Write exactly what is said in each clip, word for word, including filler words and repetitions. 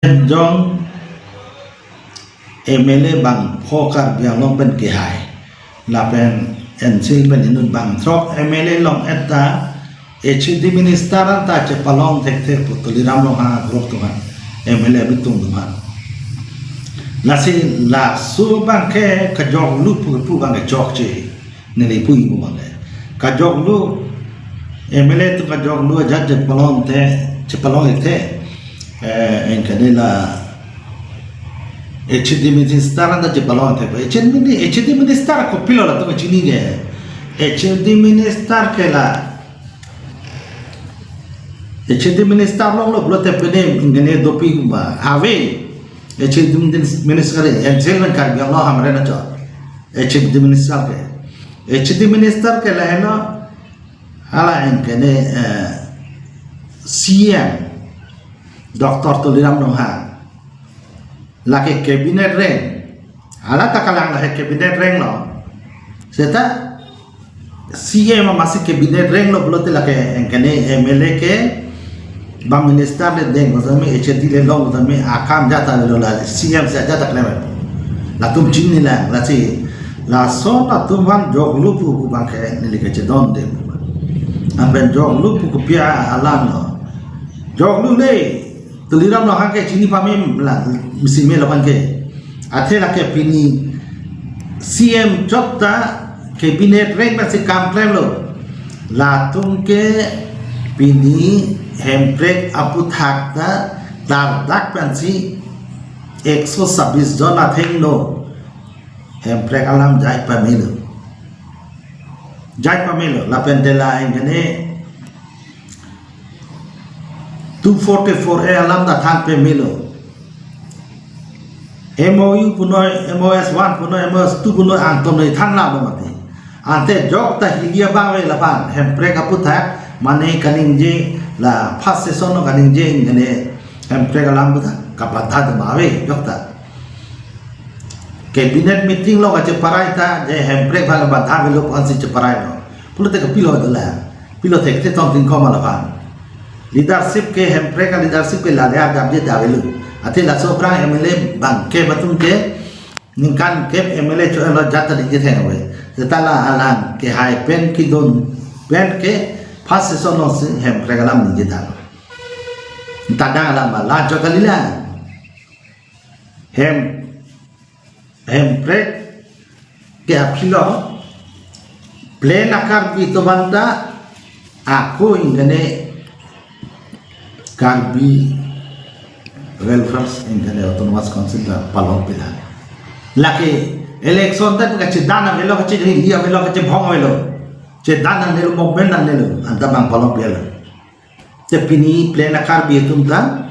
jong M L A bangpho Karbi Anglong pen kehai. Lapen N C L pen inut bangthrok M L A long-et ta H A D minister anta chepalong thekthe pu Tuliram Ronghang a-group atum aphan, M L A abitung atum aphan. Lasi laso abangke kajoklu pu, pu abangke chokche. Neli pu imu abangke. Kajoklu, M L A atum kajoklu ajat chepalong the, chepalong thekthe. Eh, anke de la H A D minister anta chepalong thekthe. H A D mini-, H A D minister kopilo latum kachinine. H A D minister ke la H A D minister longlo pulote pini ingkene dopik ma ave. H A D minister, N C L pen Karbi Anglong Hamren achot. H A D minister ke. H A D minister ke lahelo, hala ingkene, eh, C M Doctor Tuliram Ronghang. Lake cabinet reng. Hala ta kalang lake cabinet renglo. Seta C M amatsi cabinet renglo pulote lake ingkene M L A ke bang minister le deng tame, H A D le long tame, akam ajat avelo, la C M si ajat ta klem. Latum chinine lang, lasi lason atum aphan joklu pu, pu abangke neli kachedonde. Lapen joklu pu kopi alamlo. Joklu le, Tuliram Ronghang ke chini pame la, misi me laban ke. Athe lake pini C M chot ta cabinet reng pensi kam klemlo. Latum ke pini Hemprek aputhak ta klardak pensi ekso sabis jon athengno Hemprek alam jai pamelo. Jai pamelo, lapen de la ingkene two forty-four A alam ta than pamelo. M O U punoi, M O S one punoi, M O S two punoi angton noi than la mati. Ante jok ta hili abang ave laban, Hemprek aputhak, mane kaningje la first session lo kaningje ingkene Hemprek alam aputhak kabadha dema ave jok ta. Cabinet meeting lo kacheparai ta, je Hemprek aphan badha avelo pu ansi cheparai lo. Pulote kopilo dolang. Pilo thekthe tong tingko ma laban. Leadership ke Hemprek a-leadership ke lale ardap je davelo. Athe laso aphrang M L A bangkep atum ke ningkan kep M L A cho-etlo ajat ta dingje theng ave. Seta la alang kehai pen kedun pen ke first session lo si Hemprek alam ningje tha. Tadang alam la jo kali la. Hem, Hemprek ke aphi lo, plain a-Karbi atum anta ako ingkene Karbi Welfare ingkene Autonomous Council ta palong pila. Lake election ta kachedan avelo, kachehili avelo, kachebhong avelo. Chedan nangnelo, movement nangnelo, anta bang palong pila. Te pini plain a-Karbi atum ta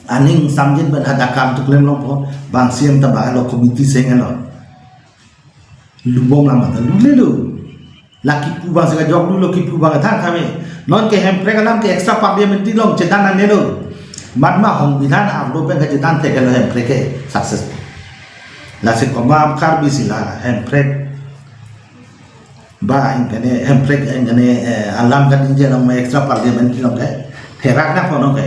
aning samjin pen hadak kam tuklem longpo, bang C M ta bang lo committee seng lo. Lubong lam anta lulelo. La kipu abang si kajoklu lo, kipu abang than kami. Non ke Hemprek alam ke extra parliamentary along chedan nangnelo. Matma Songbidhan arlo pen kachedan theklo Hemprek ke success. Lasi komat Karbi si la Hemprek ba ingkene Hemprek ingkene, eh, alam kaningje along extra parliamentary along ke therak nangpo non ke.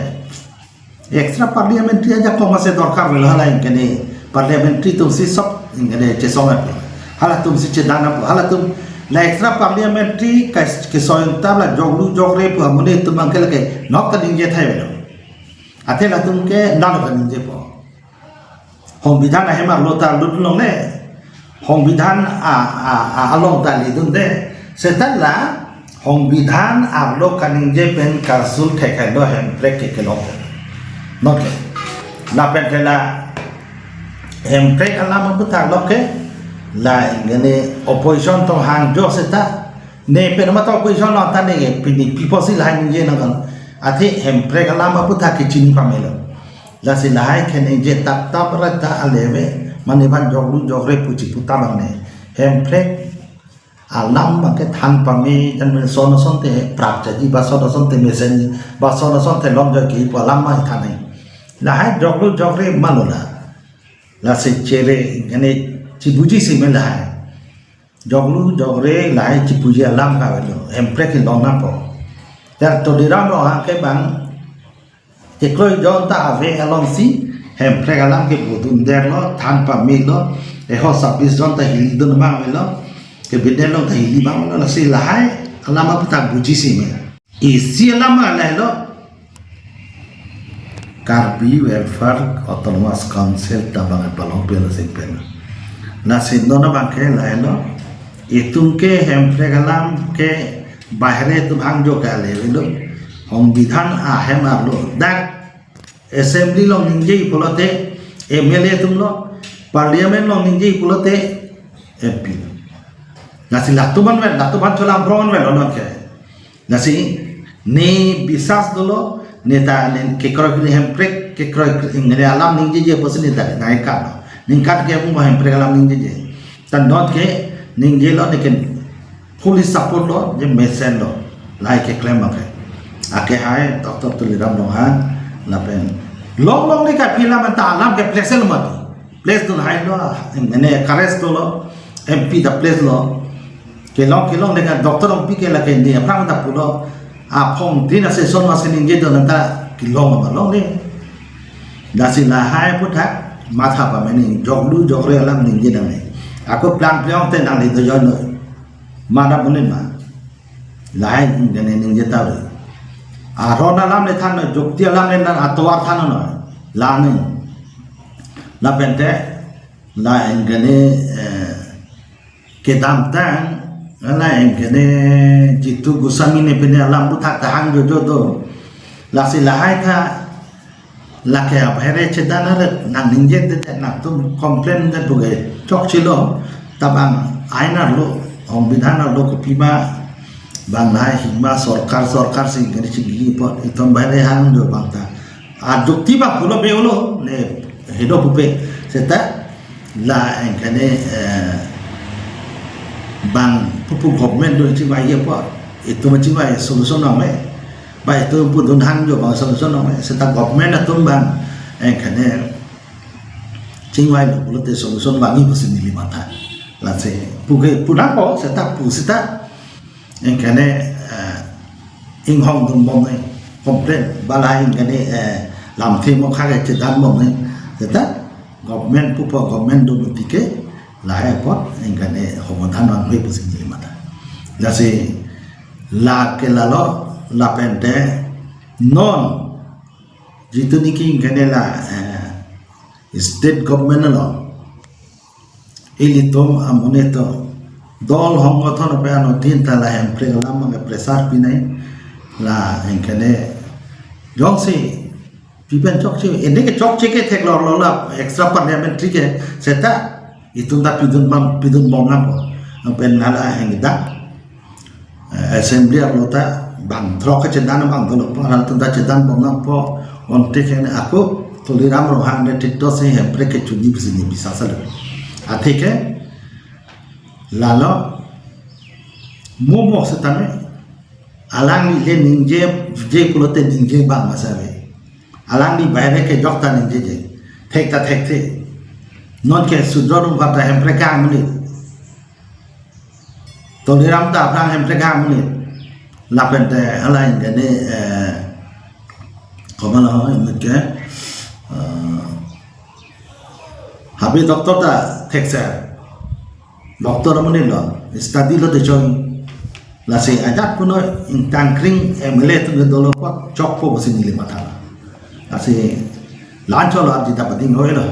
Extra parliamentary ajak komatsi dorkar avelo, hala ingkene parliamentary atum si sop ingkene chesong apo. Halatum si chedan apo. Halatum la extra parliamentary ke, kesoyang ta la joklu jokre pu amonit atum abangke lake nok kaningje thai avelo. Athe latum ke nalo kaningjepo. Songbidhan ahem arlo ta lut longle. Songbidhan a, a, a, along ta ledunde. Seta la Songbidhan arlo kaningje pen karsul thekhai lo Hemprek ke kelong. Non ke. Lapen ke la Hemprek alam aputhak lo ke la ingkene opposition atum hangjo seta. Ne pen mata opposition lo ta ne ke pini pipo si lahai ningje nang kan. Athe Hemprek alam aputhak ke chini pamelo. Lasi lahai ke ningje tap tap ra ta aleve mane ban joklu jokre pu chipu ta bang ne. Hemprek alam abangke than pame, jan men son son te prap chaji, ba son son te mesen, ba son son te lom joi ke pu alam ma than ne. Lahai joklu jokre ma lo la. Lasi chere ingkene chibuji si me lahai. Joklu jokre lahai chipuji alam ka avelo. Hemprek kelong nangpo. Tar Tuliram Ronghang ke bang Kekroi jon ta ave alongsi Hemprek alam kebodun detlo, than pamelo, eho sabis jon ta hilidun abang avelo, cabinet along ta hili abang avelo, lasi lahai alam aputhak bujisi me. Isi alam lahelo, Karbi Welfare Autonomous Council ta bang palong pelo sing pen. Lasi non abang ke lahelo, itum ke Hemprek alam ke bahre atum hangjo ke ale avelo, Songbidhan ahem arlo, dak Assembly along ningje pulote M L A atumlo, Parliament along ningje pulote M P lo. Lasi latum anvet, latum an cholang prong anvet lo non ke. Lasi ne bisas dolo, ne ta ne kekroi kri Hemprek, kekroi kri ne alam ningjeje pusi ne ta nangketlo. Ningkan ke mo Hemprek alam ningjeje. Ta non ke ningjelo, ne ke fully support lo, je mesen lo, lahai keklem abang ke. Akehai Doctor Tuliram Ronghang, lapen longlong ne kapi alam ta alam ke place lo mati. Place dun hailo, ne encourage dolo, M P ta place lo. Kelong kelong ne ke Doctor Rongpi ke lake ne aphrang ta pulo, aphong tin ase son masi ningje dun ta kelong ma longle. Lasi lahai aputhak matha pameme, joklu jokre alam ningje nangne. Ako plan plang te nangle do jono. Mana punin ma. Lahai ningje ningje ta le. Aron alam le than, jokti alam le nan atovar than no. Lani. Lapen te, la ingkene, eh, kedamtang, la ingkene Jitu Goswami ne pine alam aputhak ta hangjojo do. Lasi lahai ta, lake abahre chedan are nang ningje de, nangtum complain de puke chokchelo, ta bang ain arlo, Songbidhan arlo kopima, bang lahai hima sorkar, sorkar si gari chigi pot, itum bahre hangjo abang ta. Ajukti bang pulo be ulo, ne hedo pupe, seta, la ingkene, eh, bang pupu government do chingvai ye pot, itum chingvai solution nang me. Ba itum pudun hangjo bang solution nang me, seta government atum bang, eh, ingkene chingvailo pulote solution vangji pusi neli matha. Lasi puke pulang ko seta pu seta ingkene, eh, inghong dun bom ne, complain ba la ingkene, eh, lamthe mokha ke chedan bom ne, seta government pupo, government do mati ke lahai apot ingkene somadhan vangve pusi neli matha. Lasi lake lalo, lapen te non jitu niki ingkene la, eh, state government along ilitum amonit atum dol honggothon ape anuttin ta la Hemprek alam abang ke pressure pinai, la ingkene jongsi pipen chokche, ende ke chokche ke theklor lo, la extra parliamentary ke seta itum ta pidun bom, pidun bom nangpo. Angpen hala hengdak, eh, assembly arlo ta bang throk ke chedan abang dolo po, halatum ta chedan bom nangpo, onte ke ne ako Tuliram Ronghang ne thik do si Hemprek ke chunji pusi ne bisas lo. Athe ke lalo mo mo setame alangli le ningje je pulote ningje bang ma save. Alangli bahre kejok ta ningjeje. Thek ta thekthe. Non ke Sudro Rongphar ta Hemprek amonit. Tuliram ta aphrang Hemprek amonit. Lapen te hala ingkene, eh, komat lo ho, inut ke, eh, Habe doctor ta thekser. Doctor amonit lo, study lo te choi. Lasi ajat puno ingtangkring M L A atum ke dolo pot chokpo pusi neli matha. Lasi la-anchot lo arji ta pading hoi lo.